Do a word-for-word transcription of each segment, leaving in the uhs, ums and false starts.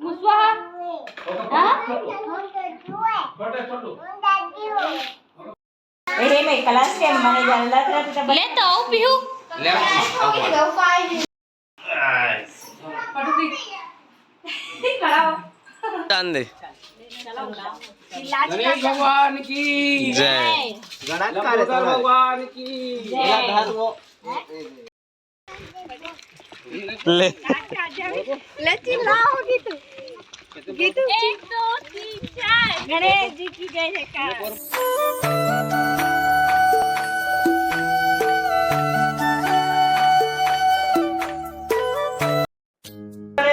मुसवा। हाँ? ए, मैं क्लास के मने जानला तेरा तो ले तो आओ पीहू। ले आओ, आओ, आओ। चांद दे। गणेश भगवान की जय। लंबोदर भगवान की जय। ले। ले चिल्लाओ गीतू। गीतू। एक, दो, तीन, चार। गणेश जी की जय जयकार।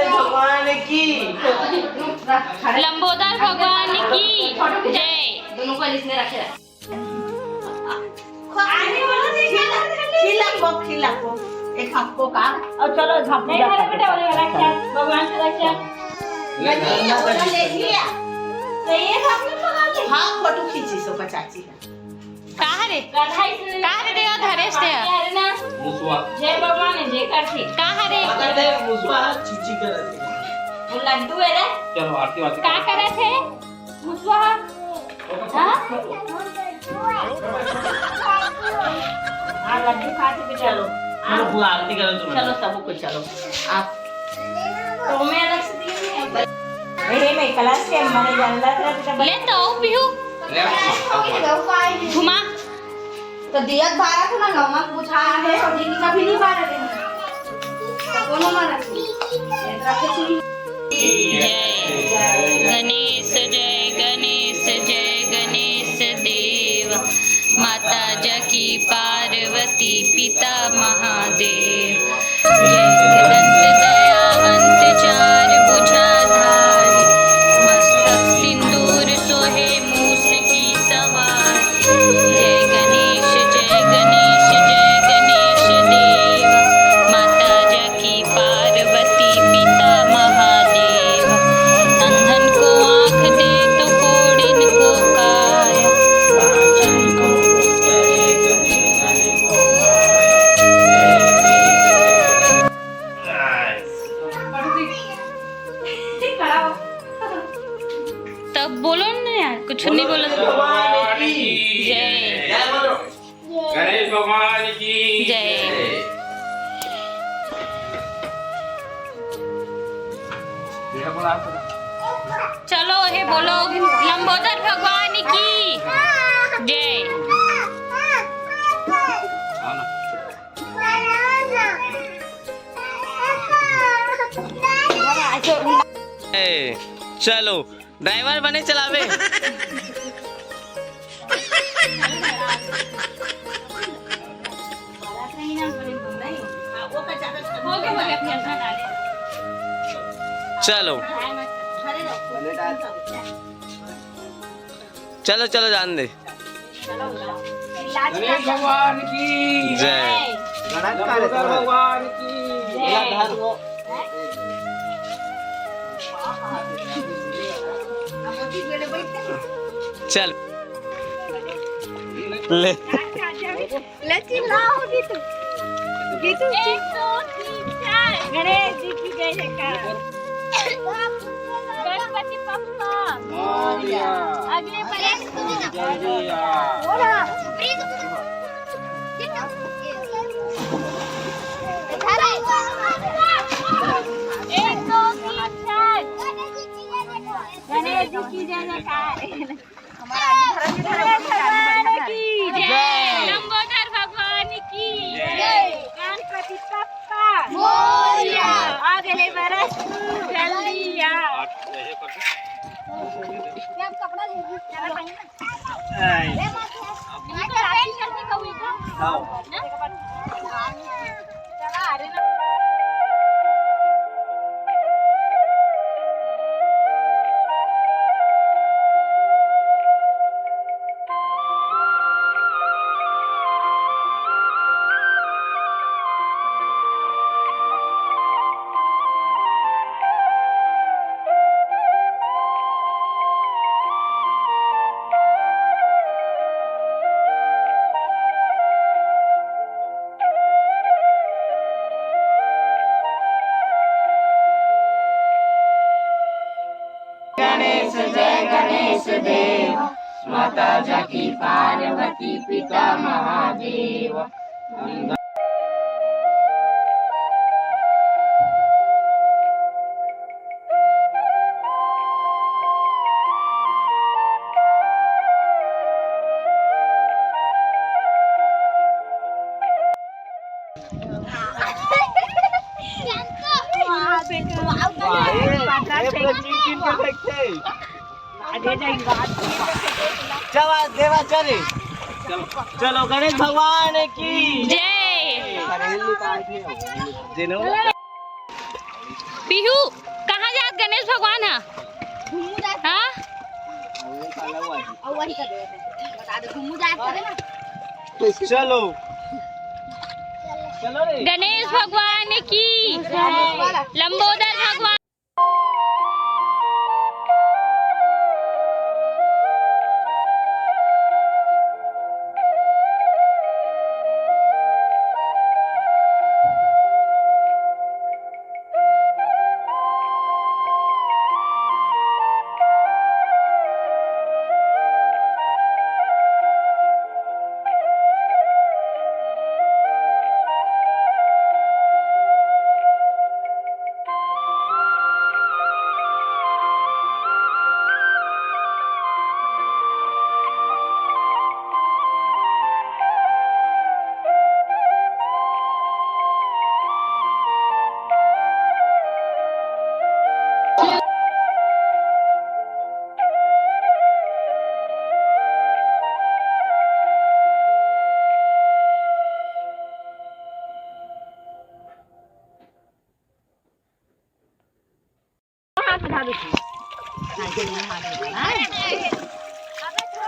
भगवान की। लंबोदर भगवान की जय। दोनों को इसने रखे। खिला को, खिला को। एक हाथ को का। और चलो, झापू नहीं, जा अरे बेटा, करके। अरे रक्षा, भगवान से रक्षा। ले, ले, ले, ले। तो ये हाथ में पकड़ ले। हाँ, फोटो खींची सो का चाची है। कहाँ रे? कहाँ रे देवा धरेश ते? अरे ना। मुसवा। जय भगवान, जय करती। कहाँ रे? अगर दे मुसवा चीची करत है। वो लड्डू है रे। चलो, आरती वारती का करो। करत है? मुसवा। हाँ? हाँ, लड्डू खा के भी चलो। चलो, बुआ, आरती करो तुम। चलो, सब कुछ चलो। आप तो मैं अलग से दिए नहीं। अरे, मैं क्लास के मने जानला तेरा तो ले तो आओ पीहू। ले आओ, आओ, आओ। घुमा। तो दियत बारह को ना नमक बुझा है, और दिन कभी नहीं बारह दिन। तो कोनो मना नहीं। जय गणेश, जय गणेश, जय गणेश देव। माता जाकी पार्वती, पिता महादेव। जय दंत दयावंत चार भुजाधारी, मस्तक सिंदूर सोहे मूस की सवारी। जय गणेश, जय गणेश, जय गणेश देव। माता जाकी पार्वती, पिता महादेव। अंधन को आँख दे तो कोढ़िन को काया। तब बोलो ना यार, कुछ नहीं बोला। भगवान की जय। जय बोलो। गणेश भगवान की जय। चलो, हे बोलो, लंबोदर भगवान की जय। ए, चलो, ड्राइवर बने चलावे। चलो। चलो, चलो, जान दे। गणेश भगवान की जय। गणेश भगवान की जय। चल। ले। ले चिल्लाओ गीतू। गीतू। एक, दो, तीन, चार। गणेश जी की जय जयकार। गणपति बप्पा। मोरया। अगले बरस। जय जय। बोला। एक, दो, तीन, चार। गणेश जी की जय जयकार। भगवान की जय। जय। लंबोदर भगवान की जय। गणपति बप्पा मोरया। अगले बरस तू जल्दी आ। देव, माता जाकी पार्वती, पिता महादेव। चलो, देवा चले। चलो, गणेश भगवान की जय। पीहू, कहाँ जात गणेश भगवान हा? हाँ? चलो। चलो रे। गणेश भगवान की, लंबोदर भगवान।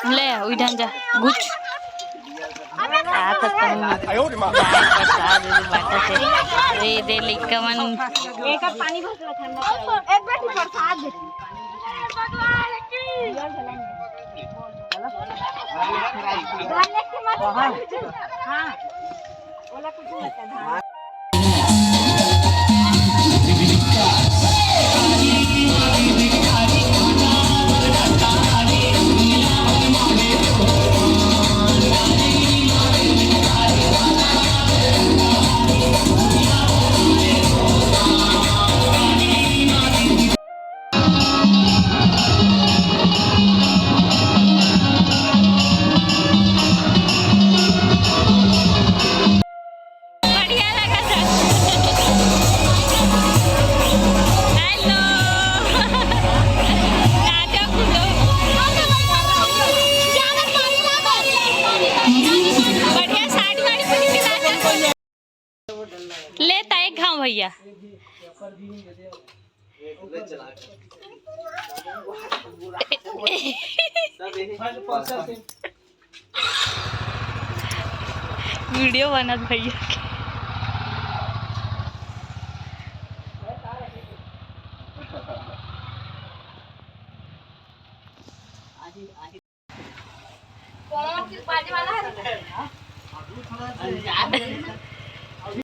ले, उइठन जा, गुच। आ, तो तुम प्रसाद उदी बांटत हे। रे, दे, लइका मन। एक बार पानी भर के रखना। एक बार प्रसाद दे। हाँ। बढ़िया लगा था। हेलो। नाचा कूदो। बढ़िया साड़ी वाड़ी पहन के नाचा कूदो। ले ताई एक घाव भैया। वीडियो बनत भैया के।